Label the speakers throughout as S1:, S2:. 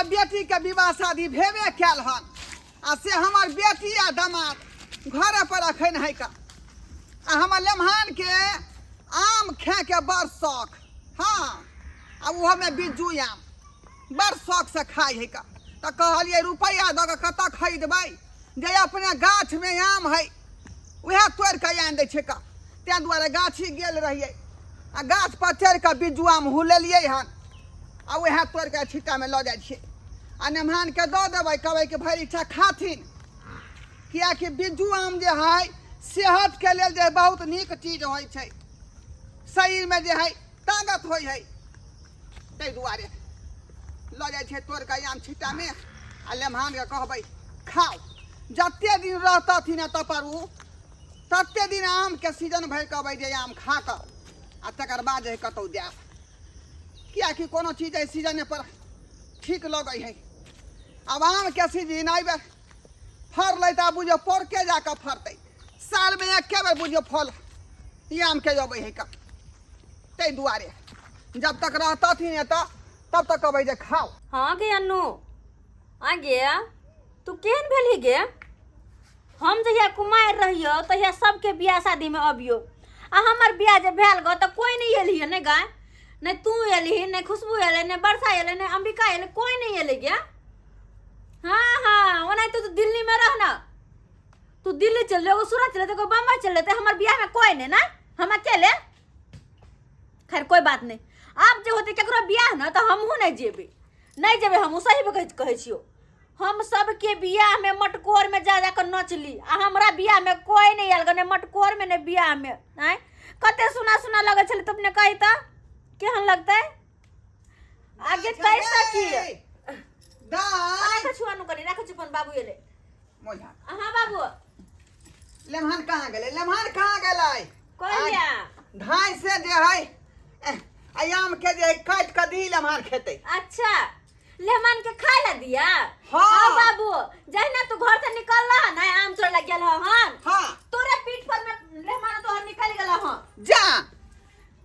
S1: बेटीके विवाह शादी भेबे कयल हन आ से हमर बेटी आ दामाद घरे पर अखन है का। आ हमर लेमहानके आम खाएके बड़ शौक। हाँ, आ ओहोमे बिज्जू आम बड़ शौकसँ खाइ है का। तऽ कहलियै रुपैआ दऽ कऽ कतऽ खरीदबै, जे अपने गाछमे आम है उएह तोड़ि कऽ आनि दै छै का। ताहि दुआरे गाछी गेल रहियै आ गाछ पर चढ़ि कऽ बिज्जू आम हुलेलियै हन आ उएह तोड़ि कऽ छिट्टामे लऽ जाइ छियै आ मेहमानके दऽ देबै, कहबै कि भरि इच्छा खाथिन, किएकि बिज्जू आम जे है सेहतके लेल जे बहुत नीक चीज होइ छै, शरीरमे जे है ताकत होइ है। ताहि दुआरे लऽ जाइ छियै तोड़ि कऽ आम छिट्टामे आ मेहमानके कहबै खाउ। जते दिन रहतथिन एतऽ पर ओ तते दिन आमके सीजन भरि कहबै जे आम खा कऽ आ तकर बाद जे कतहु जायब, किएकि कोनो चीज एहि सीजने पर ठीक लगै है। आब आमके सीजन एहि बेर फड़लै तऽ आब बुझियौ पौरके जाकऽ फड़तै, सालमे एके बेर बुझियौ फल ई आमके अबै है का। ताहि दुआरे जब तक रहतथिन एतऽ तब तक कहबै जे खाउ।
S2: हाँ गे अन्नू, आ गे तू केहन भेलही गे? हम जहिया कुमारि रहियो तहिया सबके बियाह शादीमे अबियो, आ हमर बियाह जे भेल गो तऽ कोइ नहि एलही ने गाय, नहि तू एलही, नहि खुशबू एलै, नहि वर्षा एलै, नहि अंबिका एलै, कोइ नहि एलै गे। हाँ हाँ, ओनाहिते तू दिल्लीमे रह ना, तू दिल्ली चल जो, सूरत चल जेतै, बम्बई चल जेतै, हमर बियाहमे कोइ नहि ना, हम अकेले। खैर कोई बात नहीं, आब जे होतै केकरो बियाह ना तऽ हमहूँ नहि जेबै, नहि जेबै हमहूँ, सही कहै छियौ। हम सबके बियाह में मटकोर में जा जाकर नचली आ हमरा बियाह में कोई नहीं आयल, ने मटकोर में ने बियाह में। आँय कते सुना सुना लगै छलै, तुमने कही तऽ केहन लगतै? आगे कहि सकी
S1: दाइ
S2: राखै छु अनु कनि, राखै छु अपन बाबू एलै।
S1: मोझा।
S2: हाँ बाबू।
S1: लेमहान कहाँ गेलै? लेमहान कहाँ गेलै?
S2: कहिया?
S1: ढाई से जे है आम के जे काटि कऽ दी लेमहान खेतै।
S2: अच्छा लेमन के खाय ला दिया?
S1: हाँ।
S2: हाँ बाबू, जहिना तू घर से निकल रहा ना आम तोड़ लग गेल हन।
S1: हाँ।
S2: तोरे पीठ पर में लेमन तोहर निकल गेल हन।
S1: जा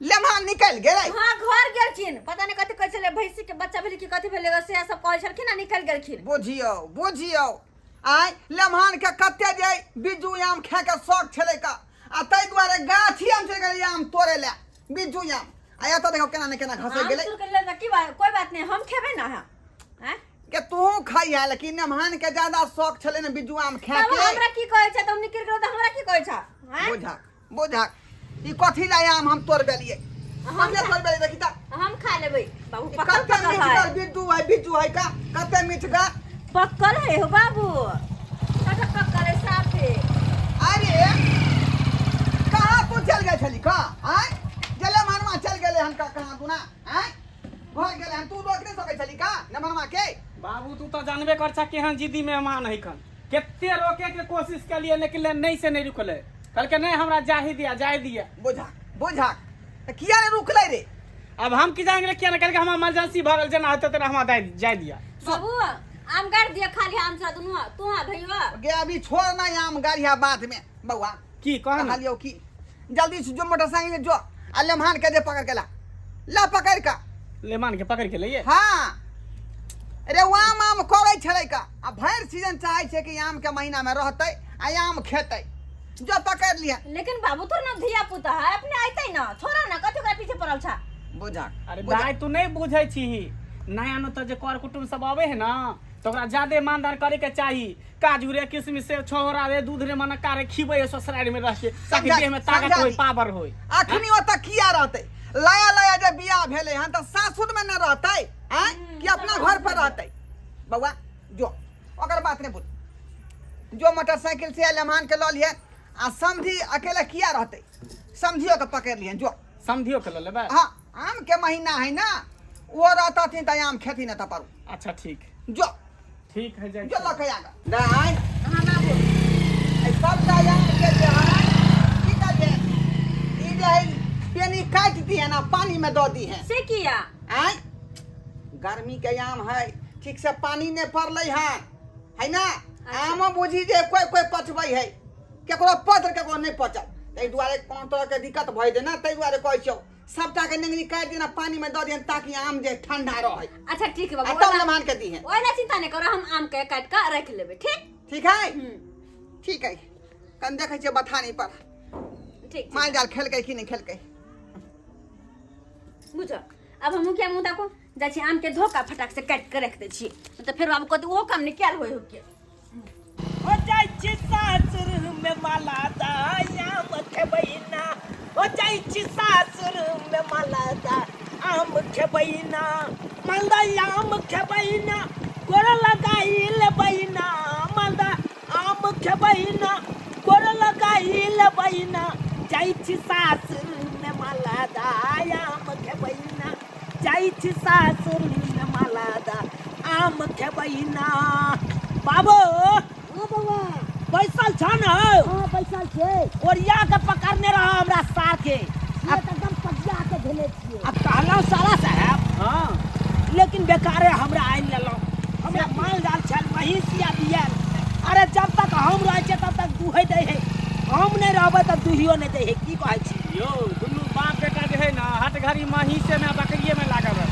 S1: लेमहान निकल गेलै।
S2: हाँ घर गेलखिन, पता नहीं कथी कहै छलै, भैंसी के बच्चा भेलै कि कथी भेलै से सब कहै छलखिन आ निकल गेलखिन।
S1: बुझियौ बुझियौ, आय लेमहान के कते जे बिज्जू आम खाय के शौक छलै का, आ ताहि दुआरे गाछी आम चलि गेलै आम तोड़े लए बिज्जू आम, आ एतऽ देखो केना ने केना घसै
S2: आम
S1: गेलै।
S2: तोड़ के लेबै की बात, कोई बात नहीं, हम खेबै ना। हाँ आँय?
S1: के तू खाइहा, लेकिन नेमहान के ज्यादा शौक छलै ने बिज्जू आम खाय
S2: तब
S1: के।
S2: हमरा की कहै छै, तब निकल गेल तऽ हमरा की कहै छै? आँय?
S1: बुझा बुझा, ई कथी लाय आम हम तोड़ देलियै?
S2: हम
S1: हम तोड़ देलियै, देखी तऽ
S2: हम खा लेबै बाबू। पकल
S1: कते
S2: पकल है
S1: मिठगर बिज्जू है, बिज्जू है का कते मिठगर
S2: पकल है हो बाबू, कते पकल है साफे।
S1: अरे कहाँ तू चल गेल छली का? आँय गेले मनवा चल गेले हन का कहाँ तू ना? आँय घर गेले हन, तू रोक नहीं सकै छली का न मनवा के?
S3: बाबू तू तो जानबे कर छा केहन जिद्दी मेहमान है कन, कते रोके के कोशिश कलिए लेकिन ले नहीं से नहीं रुकले, कहलके नहीं हमरा जाही दिया जाय दिया।
S1: बुझा बुझा त किया नहीं रुकले रे?
S3: अब हम की जाएंगे किया नहीं, कहलके हमरा इमरजेंसी भऽ गेल, जेना होतै तेना हमरा जाय दिया।
S2: बाबू आम गाड़ दिया, खाली आम छा दुनू तू। हाँ भैया
S1: गे अभी छोड़ ना आम गाड़िया बाद में। बउआ
S3: की कह ना?
S1: कहलियौ की जल्दी से जो मोटरसाइकिल जो आ लेमहान के दे पकड़ के ला, ला पकड़ का।
S3: लेमान के पकड़ के लइए?
S1: हाँ रे, ओ आम आम करै छलै का, आ भरि सीजन चाहै छै कि आम के महीना में रहतै आ आम खेतै, जो पकड़ लिया।
S2: लेकिन बाबू तोर ना धिया पुता है, अपने आइतै ना, छोड़ा ना, कथी ओकरा पीछे पड़ल छा?
S1: बुझा।
S3: अरे दाई तू नहीं बुझै छीही, नया नो तऽ जे कर कुटुम सब अबै है ना तऽ ओकरा ज्यादे मानदान करे के चाही, काजू रे किशमिश रे छोहरा रे दूध रे मनक्का रे खिबै है ससुराल में रह के, ताकि
S1: समझा-
S3: देह में ताकत
S1: समझा
S3: होय
S1: दी।
S3: पावर होय।
S1: अखनी ओतऽ किया रहतै? लया लया जे बियाह भेलै हन तऽ सासुर में न रहतै आँय कि अपना घर पर रहतै? बौआ जो ओकर बात नहीं बुझ, जो मोटरसाइकिल से लेमान के लऽ लिहे आ समझी अकेले किया रहतै, समझियो के पकड़ लिहे जो।
S3: समझियो के लऽ लेबै?
S1: हाँ आम के महीना है ना, वो रहतथिन तऽ आम खेथिन तऽ परू।
S3: अच्छा ठीक
S1: जो
S3: ठीक है जाय
S1: जो लऽ के आगा दाइ।
S2: हाँ बाबू।
S1: एहि सबटा आम के जे है की करिए, ई जे है पेनी काटि दिहे ना पानी में दऽ दिहे।
S2: से किया?
S1: आँय गर्मी के आम है, ठीक से पानी नहीं पड़लै हन है ना, आमो बुझी जे कोई कोई पचबै है, केकरो पचल केकरो नहीं पचल, ताहि दुआरे कोनो तरहके दिक्कत भऽ जेतै ना, ताहि दुआरे कहै छियौ सबटा के नेंगरी काटि दिहन आ पानी में दऽ दिहन ताकि आम जे ठंडा रहे।
S2: अच्छा ठीक है
S1: आ
S2: बाबू,
S1: तब
S2: ओहिला
S1: मेहमान के दिहन।
S2: ओहिला चिंता नहीं करो, हम आम के काट के रख लेबै। ठीक
S1: ठीक है।
S2: हम्म।
S1: ठीक है, कन देखै छियै बथानी पर
S2: ठीक।
S1: माल जाल खेलकै कि नहि खेलकै।
S2: बुझ अब हम क्या मुँह ताको जाइ छी, आम के धोका फटाक से काटि के रख दै छी, तऽ फेर बाबू कहतै ओहो काम नहि कयल होइ हो के।
S4: हो जाइ छी सासुर में माला दा आम खेबै ना, हो जाइ छी सासुर में माला दा आम खेबै ना, मालदा आम खेबै ना, गोर लगाई लेबै ना, मालदा आम खेबै ना, गोर लगाई लेबै ना, जाइ छी सासुर में माला दा आम खेबै ना, जाइ छी सासुर में माला दा आम खेबै ना। बाबू।
S5: हाँ बौआ।
S4: बैसल छ न हौ?
S5: हाँ बैसल छै।
S4: ओरिया के पकड़ने रह हमरा सार के।
S5: से तऽ एकदम पजिया के धेने छियै।
S4: आ कहलहुँ सारा साहेब।
S3: हाँ।
S4: लेकिन बेकारे हमरा आनि लेलहुँ, हमरा माल जाल छल महींस या बियल। अरे जब तक हम रहै छियै तब तक दुहै दै है, हम नहि रहबै तऽ दुहियो नहि दै है। की कहै छी
S3: यौ? दुनू बाप बेटा जे है ना हट घड़ी महींसे में बकरिए में लागल रहे,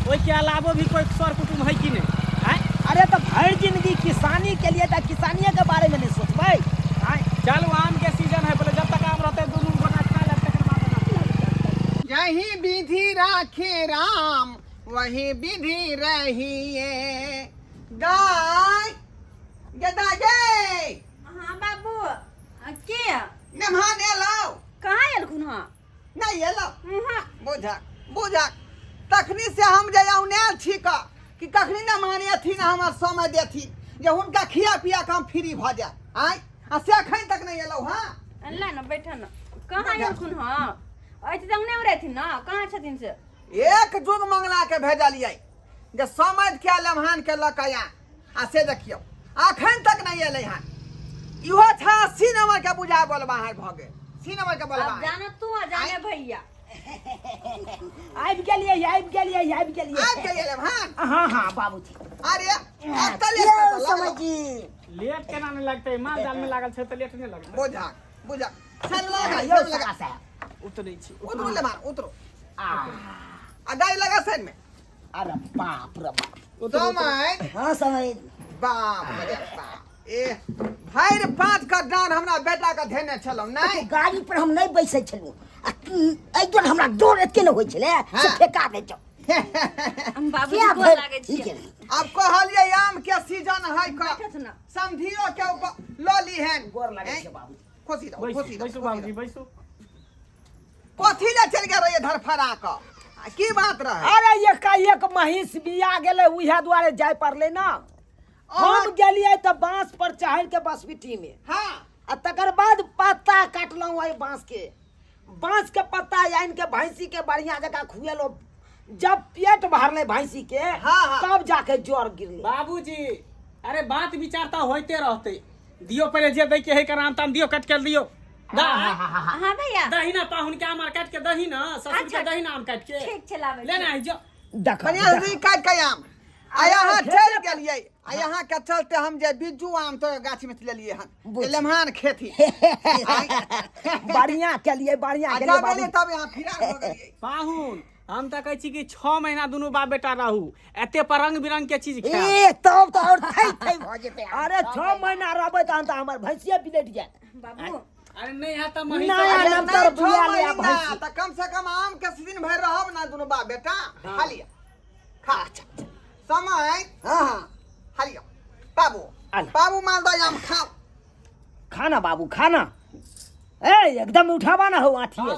S3: ओहिके अलावो भी कोई सर कुटुम्ब है कि नहीं? आँय?
S4: अरे तऽ भरि जिंदगी किसानी के लिए तऽ किसानिये के बारे में नहि सोचबै? आँय?
S3: चलू आम के सीजन है, बोले जब तक आम रहते दुनू गोटा खा लेब, तकर बाद ना।
S1: यही विधि राखे राम वही विधि रहिए। गाय गेदा गे।
S2: हाँ बाबू, के
S1: मेहमान एलौ?
S2: कहाँ एलखुन? हँ
S1: नहीं एलौ?
S2: हाँ।
S1: बुझक बुझक, तखनी से हम जे औनायल छी क कि कखनी मेहमान एथिन हमर समय देथिन जे हुनका खिया पिया के हम फ्री भऽ जाय। आँय, आ से एखन तक नहीं एलौ? हाँ।
S2: ला न बैठ न। कहाँ एलखुन? हँ अइते तऽ नहि रहथिन न, कहाँ छथिन से?
S1: एक जुग मंगला के भेजलियै जे समझ के लम्हान के लऽ के आ, आ से देखियौ अखन तक नहीं एलै हन। इहो छै 80 नंबर के बुझा बोल बाहर भऽ गेल, 80 नंबर के बोलबा।
S2: अब जानो तू आ जाने भैया।
S4: आबि गेलियै आबि गेलियै आबि गेलियै।
S1: आबि गेलियै लम्हान?
S4: हाँ हाँ बाबूजी।
S1: अरे अब तऽ लेट
S5: यौ
S1: कतऽ लगलौ?
S5: समझी
S3: लेट केना नहि लगतै? माल जाल में लागल छै तऽ लेट नहि लगतै?
S1: बुझा बुझा, चल लगा
S5: यौ
S1: चल लगा।
S5: सारा साहब।
S3: उतरै छी।
S1: उतरू लम्हान उतरू, आ गाड़ी लगा साइड में।
S5: अरे बाप रे बाप।
S1: समय।
S5: हाँ समय।
S1: बाप रे बाप, ए भरि पाँच का डाँड़ हमरा बेटा के धेने छलहुँ नहि?
S5: गाड़ी पर हम नहि बैसै छलहुँ आ एहि दुआरे हमरा डर एते ने होइ छलै से
S1: हाँ।
S5: फेका दै छौ।
S2: हम बाबूजी
S5: किया
S2: गोर
S5: भरि-
S2: लागै
S5: ई
S2: छियै।
S5: केना?
S1: आब कहलियै आम के सीजन है क
S2: बैठत न।
S1: समधियो के लऽ लीहेन।
S4: गोर लागै छै बाबूजी।
S1: खुशी रहो।
S3: बैसू
S1: खुशी रहो।
S3: बैसू बाबूजी बैसू।
S1: कथी ले चलि गेल रहियै धरफड़ा कऽ? आ की बात रहे?
S4: अरे एकाएक महींस बिया गेलै, उएह दुआरे जाय पड़लै ना। हम गेलियै तऽ बांस पर चढ़ि के बसबिट्टी में।
S1: हाँ।
S4: आ तकर बाद पत्ता काटलहुँ एहि बांस के, बांस के पत्ता आनि के भैंसी के बढ़िया जकाँ खुएलहुँ। जब पेट भरलै भैंसी के,
S1: हाँ, हाँ।
S4: तब जाके जर गिरलै।
S3: बाबूजी अरे बात विचार तऽ होइते रहतै, दियो पहिले जे दै के है कराम ताम दियो, काट के दियो। दा।
S2: हाँ भैया।
S3: दही ना पाहुन के आम आर काट के दही ना, ससुर के
S2: अच्छा।
S3: दही ना आम काट के।
S2: ठीक छै, लाबै
S3: ले
S2: छी।
S3: ना जो।
S4: देख
S1: बढ़िया से काटि के आम आ यहाँ चलि गेलियै, आ यहाँ के चलते हम जे बिज्जू आम तो गाछी में से लेलियै हन जे लेमहान खेती।
S4: बढ़िया केलियै, बढ़िया
S1: आ
S4: केलियै
S1: जब
S4: बाबू।
S1: एलियै तब यहाँ फिरार हो गेलियै।
S3: पाहुन हम तऽ कहै छी कि 6 महीना दुनू बाप बेटा रहू, एते पर रंग बिरंग के चीज खायब।
S5: ए तब तऽ आओर थै थै भऽ जेतै।
S4: अरे 6 महीना रहबै तहन तऽ हमर भैंसिये बिलटि जायत।
S2: बाबू
S3: अरे नहीं है तऽ महींस
S4: नया
S1: अरे
S4: नमतर
S1: नहि, छओ
S4: बिया लिया
S1: महीना
S4: भैंसी।
S1: तऽ कम से कम आम के सीजन भरि रहब ना दुनू बाप बेटा। खा लिअ, खा समय।
S5: हाँ हाँ।
S1: खा लिअ बाबू।
S4: आला।
S1: बाबू मालदह आम खाओ।
S4: खाना बाबू खाना, ए एकदम उठाबा ना हो आठिए।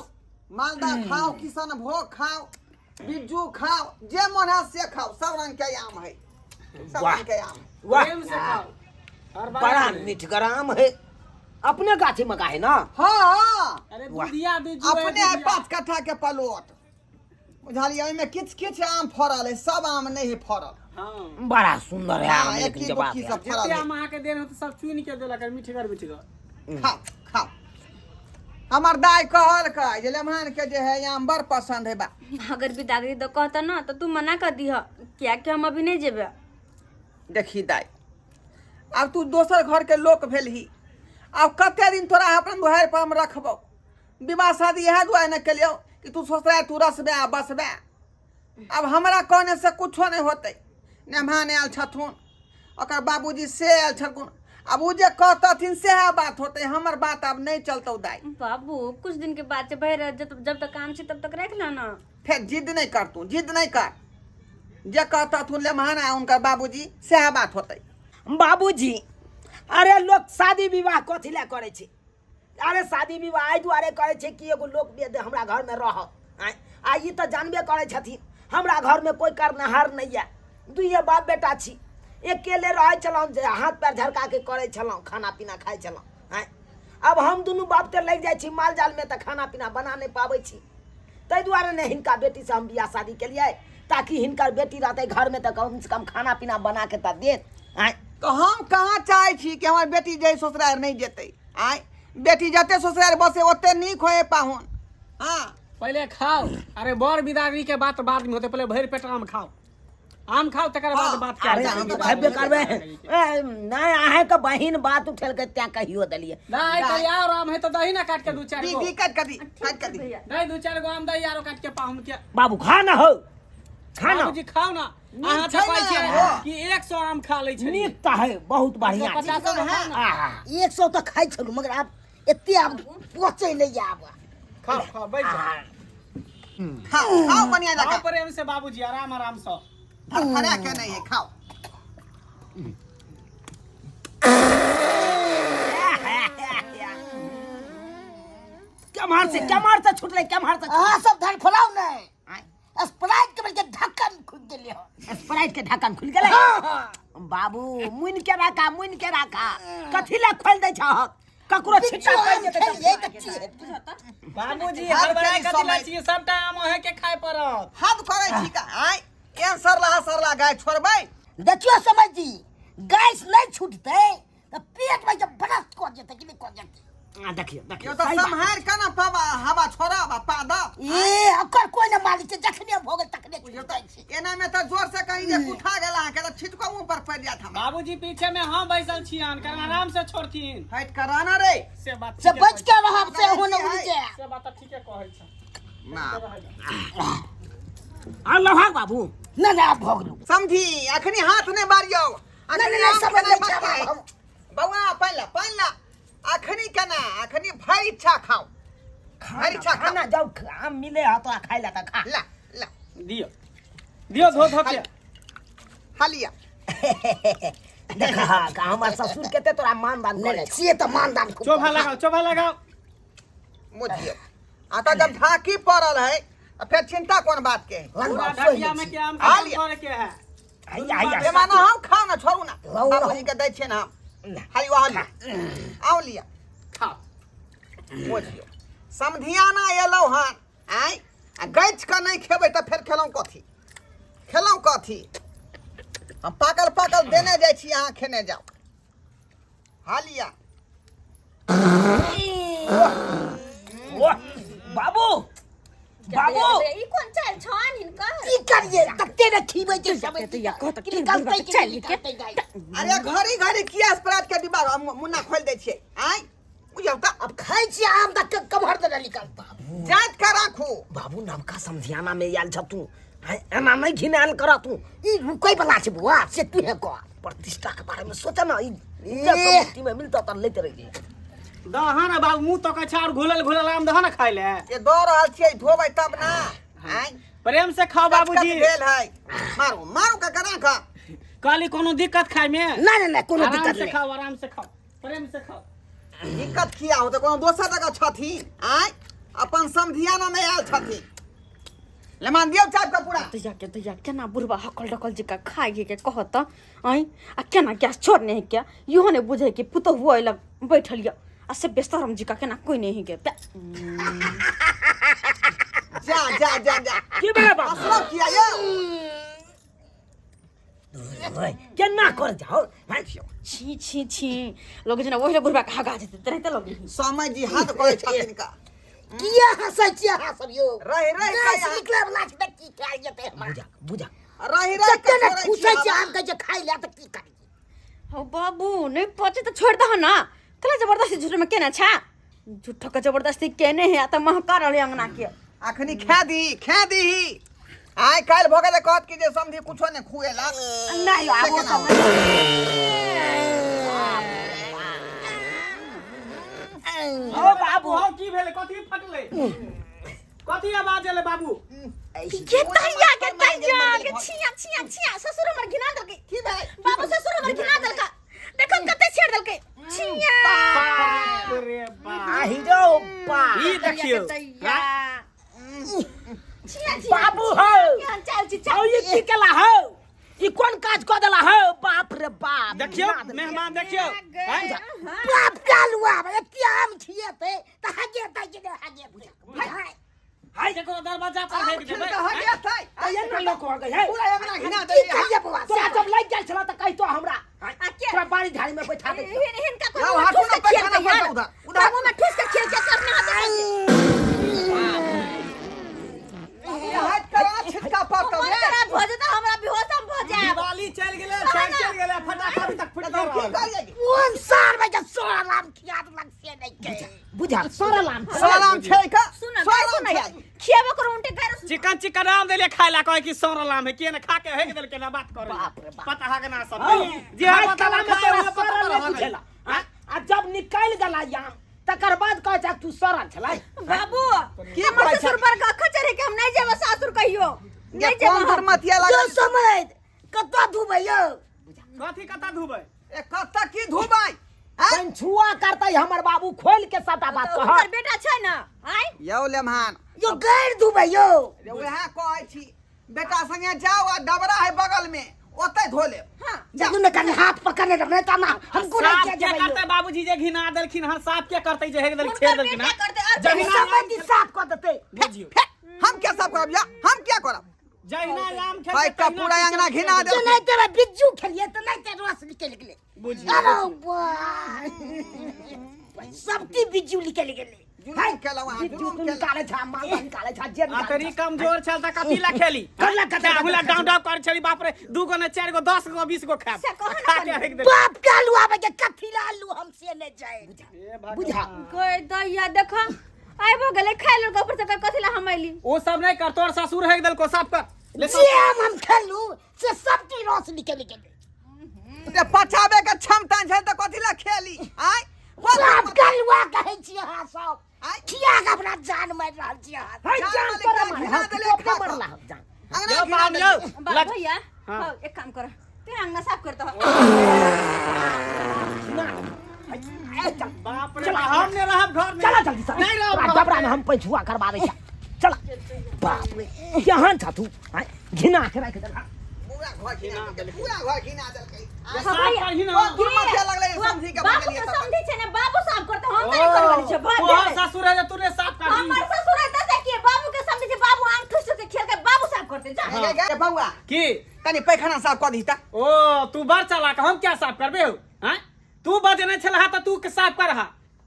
S1: मालदह खाओ, किशन भोग खाओ, बिज्जू खाओ, जे मन है से खाओ, सब रंग के आम है, सब
S4: वाह।
S1: रंग के आम है।
S4: वाह।
S3: प्रेम से खाओ और बात
S4: बड़ा
S3: नहीं।
S4: मीठगर आम है, अपने गाछी में का है ना?
S1: हाँ।
S3: अरे
S4: वाह।
S3: दुधिया बिज्जू है,
S1: अपने है
S3: दुधिया।
S1: 5 कट्ठा के प्लॉट बुझलियै, ओहिमे किछु किछु आम फड़ल है, सब आम नहि है फड़ल।
S3: हाँ।
S4: बड़ा सुंदर है आम।
S1: हाँ,
S4: लेकिन
S1: एक
S4: जवाब
S1: की
S4: है।
S1: सब फड़ल
S3: जते
S1: है।
S3: आम अहाँके देन होत सब चुनि के देलक, मीठगर मीठगर।
S1: खाओ खाओ। हमर दाय कहलकै जे लेमहान के जे है आम बड़ पसंद है बा।
S2: अगर बिदागरी दऽ कहता ना तऽ तू मना कर दीह, कियाकि हम अभी नहीं जेबे।
S1: देखी दाय, आब तू दोसर घर के लोक भेलही, आब कते दिन तोरा अपन दुहारि पर हम रखबौ? विवाह शादी इएह दुआरे ने केलियौ कि तू ससुरारि तू रसबे आ बसबे। आब हमरा कहने से कुछो नहि होतै। मेहमान आयल छथुन, ओकर बाबूजी से आयल छलखुन, आब ओ जे कहतथिन सएह बात होतै, हमर बात आब नहि चलतौ दाइ।
S2: बाबू कुछ दिन के बाद से भरि जब जब तक काम छै तब तक राखि ले ना।
S1: फेर जिद नहि कर, तू जिद नहि कर, जे कहतथुन लेमहान आ हुनकर बाबूजी सएह बात होतै।
S4: बाबूजी अरे लोक शादी विवाह कथी लए करै छै? अरे शादी विवाह एहि दुआरे करै छै कि एगो लोक वेद हमरा घरमे रहत। आँय, आ ई तऽ जानबे करै छथिन हमरा घरमे कोइ करनाहार नहि यऽ, दुइए बाप बेटा छी, अकेले रहै छलहुँ जे हाथ पैर झरकाके करै छलहुँ, खाना पीना खाइ छलहुँ। आँय, आब हम दुनू बाप तऽ लागि जाइ छी माल जालमे तऽ खाना पीना बना नहि पाबै छी, ताहि दुआरे ने हिनका बेटीसँ हम बियाह शादी केलियै ताकि हिनकर बेटी रहतै घरमे तऽ कमसँ कम खाना पीना बनाके तऽ देत। आँय,
S1: तऽ हम कहाँ चाहै छी कि हमर बेटी जे ससुरारि नहि जेतै? आँय, बेटी जते ससुरारि बसे ओते नीक होए पाहुन। हाँ
S3: पहिले खाओ। अरे बर बिदागरी के बात बाद में होते, पहले भरि पेट आम खाओ, आम खाओ तकर बाद
S1: हाँ,
S3: बात
S4: अरे
S3: कयल
S4: हम
S3: जेतै।
S4: तऽ खेबे करबै। ए, नहि अहाँके बहिन बात उठेलकै तैं कहियो देलियै।
S3: नहीं तो यार आम है तो दही ना काट के दू चार
S1: दी
S3: गो
S1: दी काट के दी, काट के दी।
S2: भैया
S3: नहीं दू चार गो आम दही आरो काट के पाहुन के।
S4: बाबू खा ना हो, खा ना।
S3: बाबूजी खाओ ना। अहाँ
S1: छै
S3: तऽ कहै
S1: ने,
S3: छियै
S1: हो।
S3: कि 100 आम खा लै छै।
S4: नीक तऽ है, बहुत बढ़िया छै।
S3: 150 गो खाओ ना।
S4: आहा,
S5: 100 तऽ खाइ छलहुँ मगर आब एते आब पचै नहि आब।
S3: खाओ खाओ बैठ जाओ।
S4: आहा।
S1: खाओ खाओ बढ़िया
S3: खाओ
S1: जकाँ
S3: प्रेम से बाबूजी, आराम आराम से।
S1: फड़फड़ा के नहीं है, खाओ।
S4: केम्हर से केम्हर से छुटलै, केम्हर से?
S5: अहाँ सब धड़फड़ाउ नहि, स्प्राइट के बल्कि ढक्कन खुलि गेलै हन।
S4: स्प्राइट के ढक्कन खुलि गेलै? बाबू मुनि के राखा, मुनि के राखा, कथी लए खोलि दै छहक? ककरो छिट्टा
S5: बिच्चू
S4: पड़ि
S5: आम
S4: जेतै तऽ।
S5: खेलियै तऽ की हेतै?
S3: बाबूजी
S1: हद
S3: हड़बड़ाय
S1: करी
S3: कथी लै
S1: समय।
S3: छियै, सबटा आम अहें के खाय पड़त।
S1: हद करै छी का? आँय, एहन सरलाहा सरला गाय छोड़बै?
S5: देखियौ समझ जी, गैस नहि छूटतै तऽ पेट में जब ब्रश कऽ जेतै कि नहि कऽ जेतै?
S4: आ, देखियौ देखियौ
S1: यो तऽ
S4: सही बात।
S1: सम्हारि के ने पाबा हवा छोड़ब आ पादब।
S5: ए ओकर कोइ नहि मालिक छै, जखने भऽ गेल तखने
S1: बुझियौ
S5: छूटि
S1: तऽ
S5: जाइ छै।
S1: एना में तऽ जोर से कहीं जे कुठा गेल अहाँके तऽ छिटको मुँह पर पड़ि जायत हमरा।
S3: बाबूजी पीछे में हम बैसल छियन, कारण आराम से छोड़थिन।
S1: हटि कऽ रहना रे।
S3: से बात
S5: से
S3: ठीके
S5: बचि
S3: कहै
S5: के रहब से हो नहि उड़ि जाय।
S3: से बात तऽ ठीके कहै छै।
S1: ना
S4: आ लभाग बाबू।
S5: नहि नहि आब भऽ गेलौ।
S1: समझी अखनी हाथ नहि बारियौ।
S5: नहि
S1: अखनी
S5: नहि
S1: आम
S5: समझ
S1: खेनाइ
S5: नहि छै
S1: बाकी
S5: आब
S1: है।
S5: हम।
S1: बौआ पानि ला, पानि ला। अखनी केना, अखनी भरि इच्छा खाओ, भरि इच्छा खाओ।
S4: खाना जब आम मिले है तो खाइ ला तऽ खा।
S1: ला ला
S3: दियौ दियौ धो धो के।
S1: हालिया।
S4: देख का हमर ससुर केते तोरा मान दान
S5: नहि
S4: करै
S5: नहि
S4: छौ।
S5: से तऽ मानदान खूब
S3: चोभा लगाओ, चोभा लगाओ।
S1: बुझियौ आ तऽ जब ढाकी पड़ल है तऽ फेर चिंता कोन बात के है?
S5: लग
S3: पूरा
S5: बाप सोहि
S3: ढकिया
S5: लै
S3: में
S5: छी।
S3: के आम
S1: आ
S3: खत्म
S1: लिअ।
S3: करे के है।
S4: हैया हैया
S1: बेमाना हम खाओ ना, छोड़ू ना।
S5: लाउ, लाउ।
S1: बाबूजी के दै छियनि हम।
S4: ना।
S1: हालियो हालियो आउ लिअ।
S3: खाओ।
S1: बुझियौ समधियाना एलहुँ हन आँय, आ गछि कऽ नहि खेबै तऽ फेर खेलहुँ कथी, खेलहुँ कथी? हम पाकल पाकल देने जाइ छी, अहाँ खेने जाउ। हालिया।
S4: वाह, बाबू बाबू
S2: ई कोन चाल छन हिनकर?
S5: की करियै तते ने खीबै छै सब।
S2: तैया कहत
S5: कि निकलतै कि
S2: चाल
S5: नहि
S2: के।
S5: निकलतै गाय।
S1: अरे घड़ी घड़ी किया स्प्राइट के डिब्बा मुन्ना खोलि दै छियै? आँय बुझियौ तऽ
S5: आब खाइ छियै आम तऽ कमहर देने निकलता।
S1: जाँच कऽ राखू।
S4: बाबू नवका समधियाना में आयल छ तू, आँय, एना नहि घिनायल कर तू।
S5: ई रुकै वाला छै बौआ, से तू हे कह।
S4: प्रतिष्ठा के बारे में सोच ना, ई इज्जत सब मुट्ठी में मिलता तऽ लैत रहियै।
S3: दहा ना बाबू, मुंह तकै छै और घुलल घुलल आम दहा ना खाय ले।
S1: ये दऽ रहल छियै, धोबै तब ना। आँय
S3: प्रेम से खाओ
S1: कच कच
S3: बाबूजी।
S1: भेल है। मारू मारू के कना खा।
S3: कहली कोनो दिक्कत खाय में?
S5: नहि नहि नहि कोनो
S3: आराम
S5: दिक्कत
S3: से
S5: नहि।
S3: खाओ, आराम से खाओ, प्रेम से खाओ।
S1: दिक्कत किया होतै? कोनो दोसर जगह छथिन? आँय अपन समधियाना मे आयल छथिन। लेमान दियौ चाय के पूरा।
S2: दैया के दैया केना बुढ़बा हकल डकल जकाँ खाइ के कहत आँय, आ केना गैस छोड़ने है के इहो नहि बुझै कि पुतोहु अयलक बैठल यऽ आ से बेशरम जकाँ केना कोइ नहि है के।
S1: जा जा जा जा।
S4: की भेलै बाबू?
S1: हँसलौ किया यौ?
S4: ओए, केना कर जाओ?
S2: छी छी छी, लोग जेना ओहि बुढ़बा के हगा जेतै तेनाहिते लगे।
S1: समय जी हद करै छथिन का।
S5: किया हँसै छियै अहाँ सब यौ?
S1: रहि रहि
S5: गैस
S1: कऽ
S5: निकलै वाला छै तऽ की खायल जेतै हमरा?
S4: बुझा बुझा।
S1: रहि रहि
S5: जते
S1: कऽ
S5: ने
S1: छोड़ै
S5: खुसै
S1: छियै
S5: छै
S1: हवा।
S5: आम के जे खाइ लए तऽ की करियै?
S2: हौ बाबू नहि पचे तऽ छोड़ि दह ना, कला जबरदस्ती झूठ में केने छा? झूठो के जबरदस्ती केने है आ तऽ महका रहलै अंगना के।
S1: अखनी खा दी खा दी। आइ काल्हि भऽ गेलै, कहत कि जे समधी कुछो नहि खुएलक।
S5: नहि आब ओ सब
S4: हो बाबू।
S3: हौ, की भेलै? कथी फटलै? कथी आवाज एलै बाबू?
S2: के तैया के तैया के छिया छिया छिया, ससुर हमर घिना देलकै।
S1: की भेलै?
S2: बाबू, ससुर हमर घिना देलका, देखो कते छेड़ देलकै, छिया।
S3: बाप रे बाप।
S4: आहि रौ बा।
S3: ई देखियौ।
S2: तैया छिया छिया।
S4: बाबू हो।
S2: केहन चाल छी?
S4: हौ, ई की केला हौ? ई कोन काज कऽ देला हौ? बाप रे बाप।
S3: देखियौ मेहमान, देखियौ हैं?
S5: बाप कालू आब एते आम खिएतै तऽ हगे तै के हगे बुझा।
S3: हाय, देखो दरवाजा पर
S1: आम
S3: हेक
S1: खिल
S3: देबै।
S1: कऽ हगे थै।
S4: तऽ एना लोक हो गई है?
S1: पूरा अंगना घिना
S5: की
S1: देलियै।
S5: कहिए बौआ?
S4: तोरा जब लागि गेल छला तऽ कहितो हमरा।
S2: आ के
S4: तोरा बाड़ी झाड़ी में बैठा दे।
S2: हिनका
S1: लाओ,
S2: को
S1: हाथो
S2: ठूस
S1: ना
S2: के खेल
S1: पैखाना
S2: के
S1: पर
S2: यार
S1: उधर, उधर।
S2: मुंह में ठूस के खेल के करना हाथ।
S1: हाथ करा छिटका पड़तौ
S2: मन
S1: रे।
S2: खराब भऽ जेतै हमरा, बेहोश हम भऽ जायब।
S3: दिवाली चलि गेलै, छठि चलि गेलै, फटाका अभी तक फुटि
S1: तऽ की
S3: रहल।
S1: करियै?
S5: कोन सार में के सोलह आम खिया देलक से नहि के
S4: बुझा, सरल आम।
S1: सलाम छै का?
S2: सुन
S1: सलाम
S2: सुन
S1: छै।
S2: खियाबो करू उनटे गार।
S3: चिकन चिकन आम देलियै खाय ला, कहै कि सड़ल आम है। के ने खा के हेक देलकै ना बात करे।
S4: बाप रे बाप।
S3: पता हक ना सब
S4: हौ,
S3: जे हम
S4: खाइत
S3: पता
S4: कला में
S3: खाय
S4: तोरा
S3: उहे पता
S4: सरल नहि
S3: रहल।
S4: बुझेला। आँ? आ जब निकलि गेला आम तकर बाद कहै छै तू सरल छलै।
S2: बाबू,
S1: की
S2: हमर
S1: कहै छै?
S2: ससुर बड़ गख चढ़े के, हम नहि जेबै सासुर कहियो।
S1: ये
S2: नहि जेबै
S1: कोन
S2: हम।
S1: धर्मतिया
S5: यो
S1: लागल?
S5: समय कतऽ धुबै यौ?
S3: कथी कता धुबै?
S1: ए, कतऽ की धुबै आँय?
S4: पंछुआ करतै हमर बाबू, खोल के सबटा बात
S2: तऽ
S4: कह।
S2: हुनकर बेटा छै ने आय।
S1: यौ लेमहान।
S5: यो गैर धुबै यौ?
S1: रे, वएह कहै छी, बेटा संगे जाओ आ डबरा है बगल में, ओतै धो लेब।
S2: हाँ।
S1: जाओ।
S5: देखू ने, कनि हाथ पकड़ने रहब नहि तऽ हम गुरै
S3: साफ
S5: के
S3: के
S5: जेबै यौ।
S3: करतै बाबूजी जे घिना देलखिन हन? साफ के करतै जे हेक देलखिन,
S2: हुनकर
S3: छेड़ देलखिन
S2: बेटा
S3: हन?
S2: करतै और
S3: जहिना
S5: समय दी साफ कऽ देतै।
S3: बुझियौ।
S1: फेक, हम क्या साफ करब या हम क्या करब?
S3: जहिना आम खेतै
S1: भाई का
S3: तहिना
S1: पूरा अंगना घिना
S5: जे
S1: देलकै।
S5: नहि तेरा बिज्जू खेलियै तऽ नहि ते रस निकलि गेलै।
S3: बुझियौ।
S5: अरे बा, सब की बिज्जू निकलि गेलै।
S1: जुलुम केलहुँ अहाँ,
S4: बिज्जू
S1: जुलुम
S4: तू
S1: केलहुँ।
S4: निकालै छा, मालदा निकालै छा, जे
S3: आ
S4: निकालै
S3: तरी
S4: छा।
S3: कमजोर छल तऽ कथी ला खेली?
S4: करला कथी ला?
S3: हुला डाउन डाउन कर छली। बाप रे, 2 गो ने 4 गो, 10 गो, 20 गो खायब।
S2: से कहू ने
S3: खा के
S2: कनी।
S3: हेक देलखिन।
S5: बाप कालू आबै के कथी ला आलू हम से नहि जाय।
S4: बुझा।
S2: कोई दैया देख आइबो गेलै, खाइ लेलकै, ऊपर से कहै कथी ला हम अइली।
S3: ओ सब नहीं कर, तोर ससुर हेक देलको, साफ कर ले।
S5: जे आम हम खेलू से सब की रस निकलि गेलै।
S1: ते पचाबे के क्षमता छै तऽ कथी ला खेली आय?
S5: बाप कालुआ कहै छी अहाँ सब
S1: आय।
S5: खिया के अपना जान मारि रहल छी अहाँ।
S4: है
S1: जान
S4: जान
S1: मालिक
S4: तोरा
S1: का
S4: मारे
S1: घिना
S4: हौ,
S1: देले
S4: तू अपना
S1: खा कऽ।
S4: मरला हौ, जान।
S1: अंगना
S3: यौ
S1: घिना
S3: बाप
S1: देलकै।
S3: यौ।
S2: बा भैया।
S3: हाँ।
S2: हौ, एक काम कर, तू अंगना साफ कर दो।
S4: ना, है, चल।
S3: बाप रे
S4: चला।
S3: बाप, हम नहीं रहब घर में।
S4: चला जल्दी से।
S3: नहीं रहब
S4: तोरा
S3: घर
S4: डबरा
S3: में।
S4: में हम पैछुआ करवा दै छा। चला। बाप रे, केहन छा तू? आँय, घिना के राखि देलहा।
S1: पूरा घर घिना देलकै, पूरा घर घिना देलकै।
S2: हाँ,
S3: साफ
S2: भैया।
S3: करही ना।
S1: कोन दुर्मतिया लगलै समझी के?
S2: बाबू
S1: बजलियै
S2: के
S1: तब।
S2: समझी छै ने, बाबू साफ करते, हम तऽ नहीं करवाली छै। भऽ
S3: तोहर
S2: गेलै।
S3: ससुर है जे तू ने साफ करही।
S2: हमर ससुर है तऽ की बाबू के समझी छै? बाबू आम ठुस ठुस के खेल के, बाबू साफ करते, जा।
S1: गे, गे, बौआ।
S3: की?
S1: कनि पैखाना साफ कऽ दही तऽ।
S3: ओ तू बड़ चालाक, हम क्या साफ करबे हो? हैं, तू बजने छलहा तऽ तू के साफ करहा।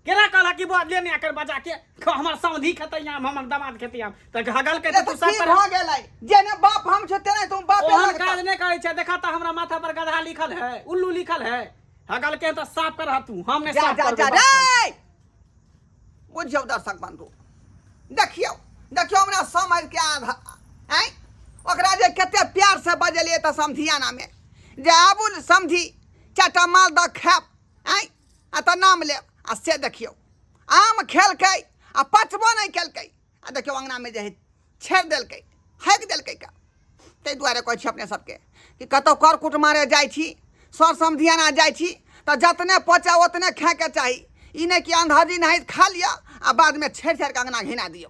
S3: केना कहला कि बा ले ने आकर बजा के हमर समधी खेतै आम, हमर दामाद खेतै आम, तऽ हगल के
S1: रे
S3: तऽ तू
S1: तऽ
S3: साफ
S1: की
S3: कर।
S1: भऽ गेलै? जेने बाप हम छौ तेने तुम बाप
S3: ओहन
S1: लगतौ।
S3: काज नहि करै छै। देखा तऽ हमरा माथा पर गधा लिखल है, उल्लू लिखल है? हगल के तऽ साफ करहा तू, हम नहि
S1: जा
S3: साफ
S1: जा
S3: करबै
S1: जा।
S3: बाप।
S1: रे बुझियौ दर्शक बंधु, देखियौ देखियौ, हमरा समझ के आधा आँय, ओकरा जे कते प्यार से बजलियै तऽ समधियाना में जे आबू ने समधी, चारिटा मालदह खायब आँय, आ तऽ नाम लेब, आ से देखियौ आम खेलकै आ पचबो नहि केलकै, आ देखियौ अङ्गनामे जे है छेड़ देलकै, हाकि देलकै का। ताहि दुआरे कहै छी अपने सबके कि कतहु कर कुटुमारे जाइ छी, सर समधियाना जाइ छी, तऽ जतने पचै ओतने खायके चाही। ई नहि कि अन्धाजी नाहित खा लिअ आ बादमे छेड़ छेड़ कऽ अङ्गना घिना दियौ।